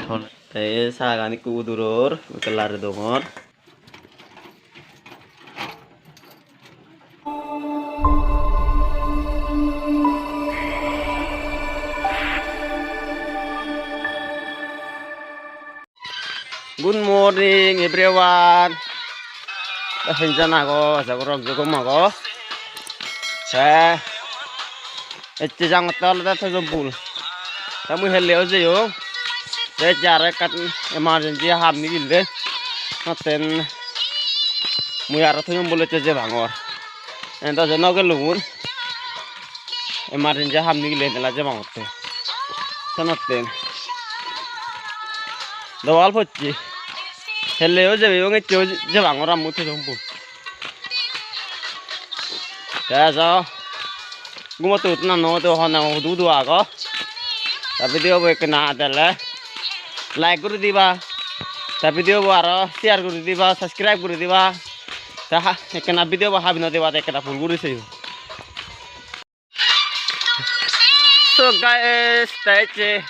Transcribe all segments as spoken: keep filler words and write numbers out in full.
Te ei sagan ikko uduror, ekka lare dongor. Good morning, everyone. Te henjan ago, aja gorong je gom ago. Te ecche jangotte olode Tojombul. Te mui helle o jeyong. Te ecche aro ekkan emergency ham nigille. Hotten mui aro Tojombul ecche jebangor. Ento je no gelungun. Emergency ham nigile nela jebangotte. Senotten. Dowal pocche. Helle o jebe, ong ecche o jebangor ammu Tojombul. Te ajo. Gumotte utna no to hone hudu hudu ago. Ta video bo ekkena dele like guri diba. Ta video bo aro share guri diba, subscribe guri diba. Ta ha, ekkena video bo habi no diba, te ekkena full guri seyo. So guys, te ecche,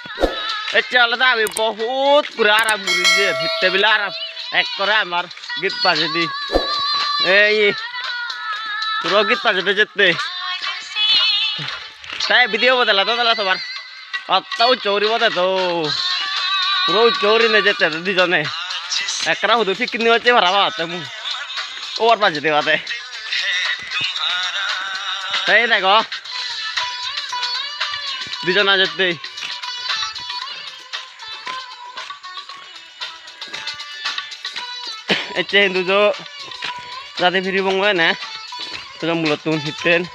ecche olode ami bohut guri aram guri jer, hitte bile aram ekkore amar git bajedi. Ei, puro git bajede jette. Te video bo dela do dela tomar. Otta uccho guri bode do. Puro uccho guri ne jette do dijone. Ekkara hudu picnic hocche para ba te mu. Over bajede bade. Te dego. Dijona jette. Ecche hintu jo jade phiribongoi ene. Tojo mulottun hitten.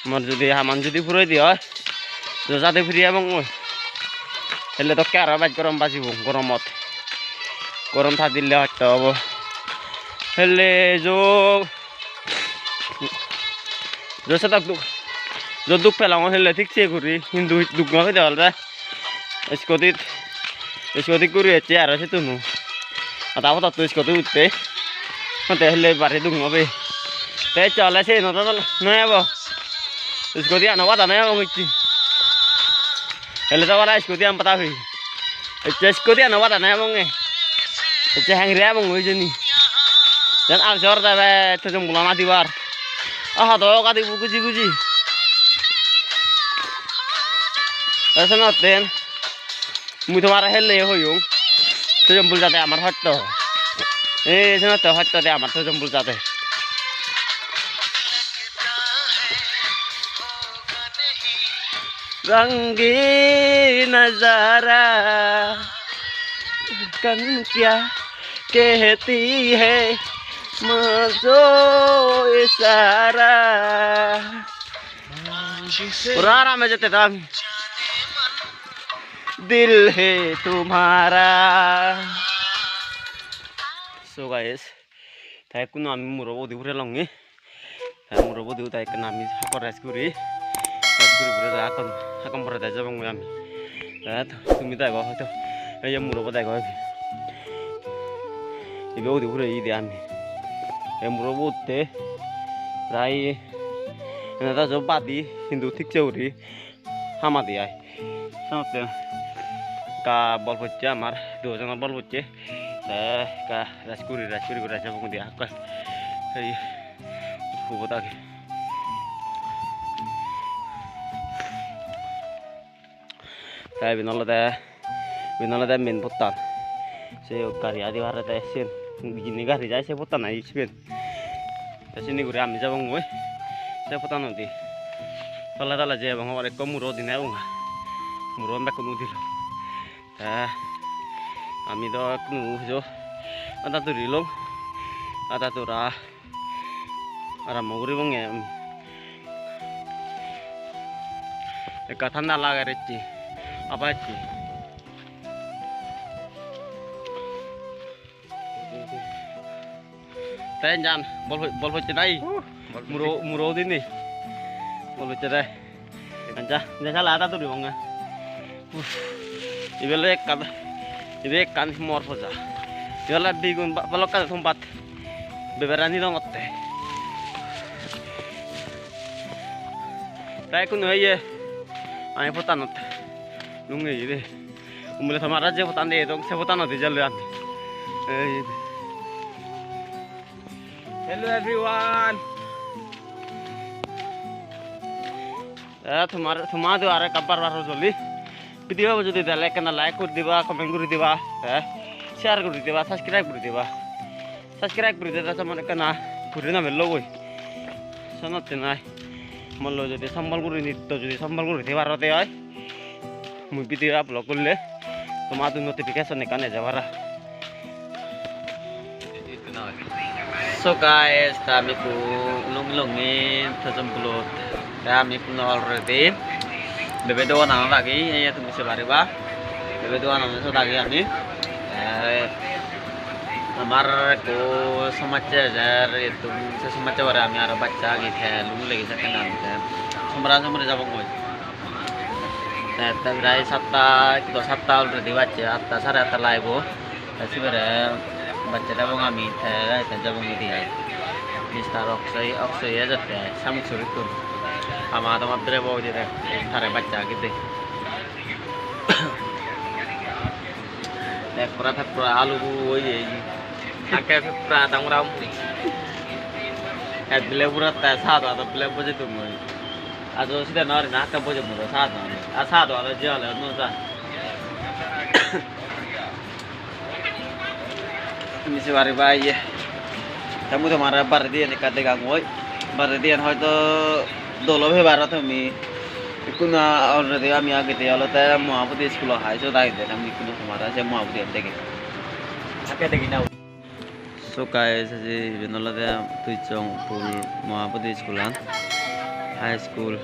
Mor judi haman judi puroi di oi, jo jade phiri ebongoi. Helle dokke aro bej gorom bajibong, goromot. Gorom ta dille hosto obo. Helle jo Jo sedok duk, jo duk pelongor hille thik se guri, hintu duk no pede olode. Scooty-t, scooty guri ecche aro sittunu. Ada podot to scooty utte. Te hille bari duk no pei. Te ecche ole se no, no ebo. Scooty ano bada no ebo ecche. Hille to bana scooty an bada pei. Ecche scooty ano bada no ebonge. Ecche hengiri ebong hijeni. Jen ar jor debe Tojombul ana dibar. Aha do gadi bu guji guji. Te senotten mui tomare helle hoyong. Tojombul jade amar hosto. Ei senotte hosto de amar Tojombul jade. रंगी नजारा गन क्या कहती है मजो इशारा Pura arame jette do ami. दिल है तुम्हारा So guys, te ekkunu ami muro udi purelonge. Te muro bodi udai ekkan ami hakkon rest guri. Rest guri guri te hakkon, hakkon pore te jebongoi ami. Te tumi dego hoito. Ei je muro bo dego ibe. Ibe udi pure ide ami. Ei muro bo utte. Rai ene ta jo badi hintu thik se guri. Hamadi ai. Senotte ekka bol pocche amar, duo jonor bol pocche. Te ekka rest guri, rest guri, guri rest guri hakkoi. Ei hubot age. Te iben olode, iben olode main pottan. Se gari adi pare te siyen, jinni gari jai se pottan ai siben. Te sindi guri ami jebongoi se pottanodi. Tole tole jebong abar ekko muro udine ebong. Muro bekkun udilo. Te ami do ekkunu hujo ada turilong. Ada tura arambo guribonge ami. Ekka thanda lager ecche. Aba ecche. Te jan, bol poj-, bol pocche nai? Uh, bol pocche. Muro, muro udine. Bol pocche de. Anja, je sala ada turi bonga. Uh, ibe ole ekkan, ibe ekkan mor poja. Ibe ole bigun ba-, balokkani thombat. Bebera nidongotte. Te ekkunu oye, ami pottanot lungei de. Mui tomare je pottan degong, se pottanot jalloi ami. Ei. Hello everyone. Eh, tomar, tomar do are kabbar bar joldi. Video bo jodi dale ekkena like guri diba, comment guri diba, eh, share guri diba, subscribe guri diba. Subscribe guri dede, somon ekkena guri na mello goi. Sonotte nai. Mollo jodi sombol guri nitto jodi sombol guri di paro de oi. Mui video upload gorle tomar notification ekkan eje para. So guys, ta ami ekku lungi lungi thejom pulot. Ta ami ekku already bebe dogananot agi, ei tumi se pariba. Bebe dogananot sot agi ami. Te amar ekku somajje ejer, ettun se somajje pore ami aro bacche agi te lungi legi sekken ami te somra somri jabongoi. Te, te prai satta, ekko satta already bacche, atta sare atta lagibo. Te sibere bacche debong ami, te, te jabong idi ai. Mister Akshay, Akshay ejotte ai, Samuk Surittun. Ama adamot berebo oi de, tare bacche agede. Ekkora pekkora alu bu oye. Akke pekkora dangora mu. Et bile pura te sa do, ado bile boje tu mui. Ajo sida nori na, akke boje mu do sa do. A sa do, ado je ole no sa. Tumi se pariba iye. Te mui tomare baredi iyen ekka degangoi. Baredi iyen hoito dol obo paro tumi. Ikkunu already ami agede olode Mahabodhi school-o hai siyot agede, te mui ikkunu tomare se Mahabodhi iyen degem. Akke degi na. So guys, aji iben olode Tuichong Pul Mahabodhi school-an, high school.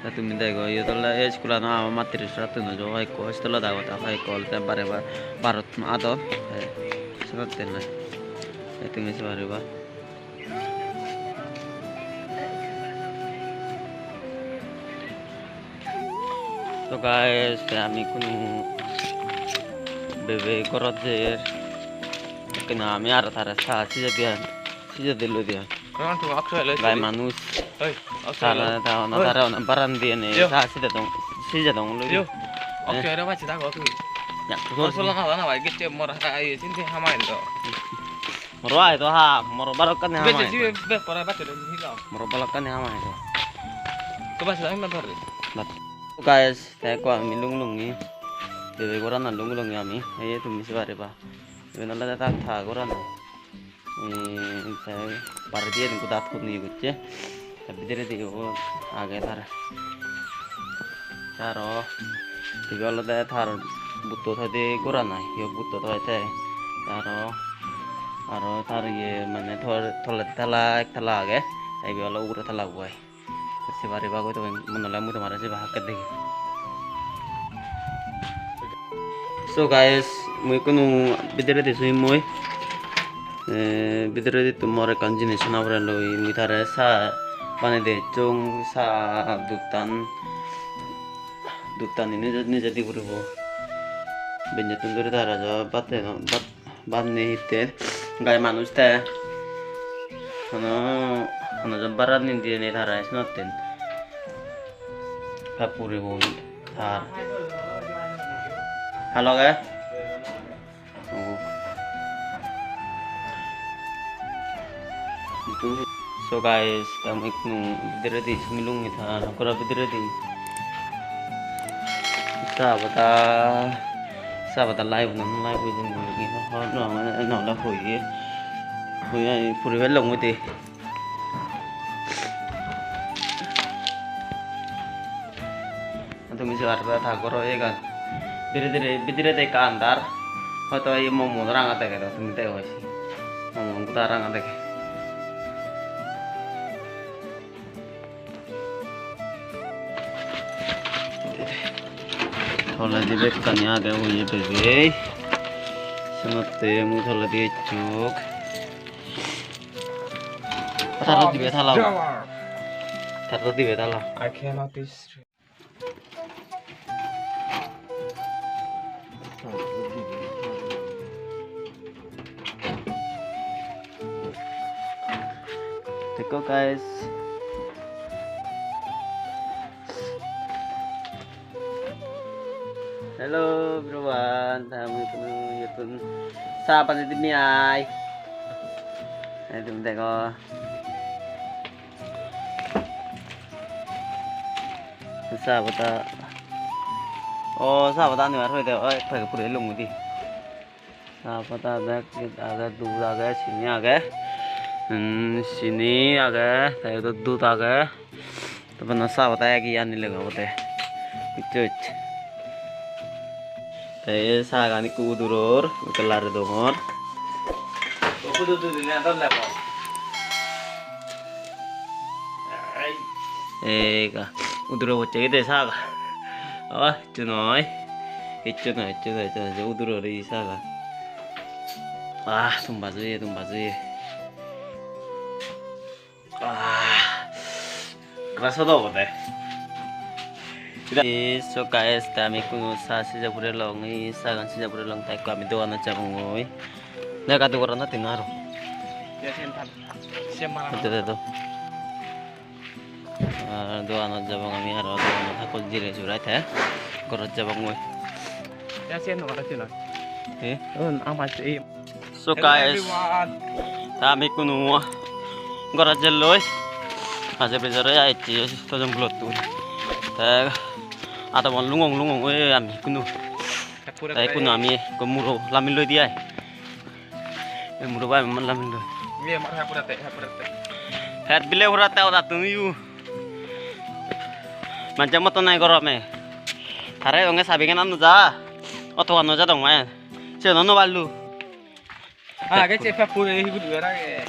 Te tumi dego, iyot ole ei school-ano ama matri sora tun ojo, hoyekko hostelot agon, te hoyekko olode bare bar-, barot adon, te senotte noi. Te tumi se pariba. So guys, te ami ikkunu bebe gorot jer. Ekkena ami aro tare sa sijedi an, sijedi loi di an. Karon tu aksa ele. Gai manuj. Oi, aksa ele. Tara, tara, ona, oi, tara, ona, baran di ene, yo, sa sijedi dong, sijedi dong loi di. Yo, eh, aksa ele bachi dago tu. Ya, tu. Mor sola na na bai, gecche mor ha, ai, sindi hamai do. Moro ai to ha, moro balokkani ham. Bese ai. Jibe be pora bache do ni lo. Moro balokkani ham ai to. To bache dang na dhore. Bat. Guys, te ekko ami lungi lungi. Bebe gorana lungi lungi ami. Ei tumi se pariba. Iben olode ta, ta gorana. Ei, te baredi ekko dat huni gocche. Te bidiredi o age tar. Te aro ibe olode tar butto toide gorana, iyot butto toi te. Te aro, aro tar iye mane tor toledi tala, ek tala age. Te ibe olode ugure tala bo ai. Se pariba goi tumi, mone ole mui tomare se hamakkai degem. So guys, mui ikkunu bidiredi suyim mui. Eh, bidiredi tun mor ekkan jinis hona pore loi, mui tare sa banei de ecchong, sa duttan, duttan nije, nije di puribo. Benjettun duri tare jo batte, bat, bat nei hitte. Gai manuj te. Hono, hono jon barat nei diye nei tare senotten. Pap puribo tar. Haloge? Oh. Itu. So guys, ta mui ikkunu bidiredi sumilungi ta goro bidiredi. Sa bada, sa bada live na live hijeni, hobor no pang, no ole hoye. Hoye ai puri pelong mui de. Tumi se pariba ta goro egan. Bidire, bidiredi ekka andar. Hoito ei momo ranga dege do, tumi dego se. Momo goda ranga dege. Toledi bekkani age, uye bebe. Senotte mui toledi ecchok. Tara dibe tala. Tara dibe tala. I cannot. Dekho guys. Hello everyone, ta mui tumi iyottun sa pani dinei ai. Ei tumi dego. Sa pada. Oh, sa pada ani bar hoide, oi, ek packet puri elung udi. Sa pada bek age, dud age, sini age. Hmm, sini age, te iyot dud age. Te bana sa pada ek iye anile obode. Bucchoj? Te sagan ikko uduror, ekka lare dongor. Ega, uduro bocche gide saga. Oh, hissu noi. Hissu noi, hissu noi, hissu noi. Je uduro ri saga. Ah, tumba juye, tumba juye. Ah, rasa do obode. So guys, te ami ikko sa sija puri elong, ei sagan sija puri elong, te ikko ami doganot jabongoi. Lega dugor na tin aro. Edo, edo. Ar doganot jabong ami, aro doganot ekko jire surai te gorot jabongoi. Ya, siyen no aro tin aro. Eh? On ama se. So guys, ta ami ikkunu gorot jelloi. Aje bejore aicche tojon bulottun. Te adamot lungong lungong oye ami ikkunu. Te ikkunu ami ekko muro lamiloi di ai. Ei muro bai mon lamiloi. Ye mar ha purate, ha purate. Het bile purate odattun yu. Manje moto nai gorome. Tare onge sabi gana no ja. Oto gano jadong mai. Siyen no ballu. Age che peppu re hi guri age.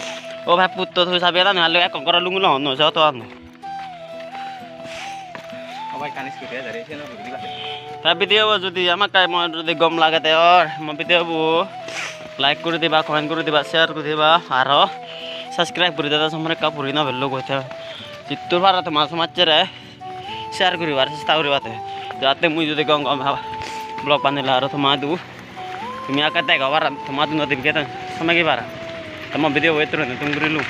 O peppu to tui sabi gana no ballu, ekko goro lungu no no ja oto ano. Abai kanis kuri age re, siyen no guri ba. Ta video bo judi hamakkai mo judi gom lage te or mo video bo like guri diba, comment guri diba, share guri diba, aro subscribe guri dede somore ekka puri no bello goi te. Jittur paro toma somajjere share guribar chesta guribatte, jate mui judi gom gom ha-, vlog banele aro toma idu tumi ekke dega para, toma idu notification somegi para. Te mo video bo etto rene tum gurilung.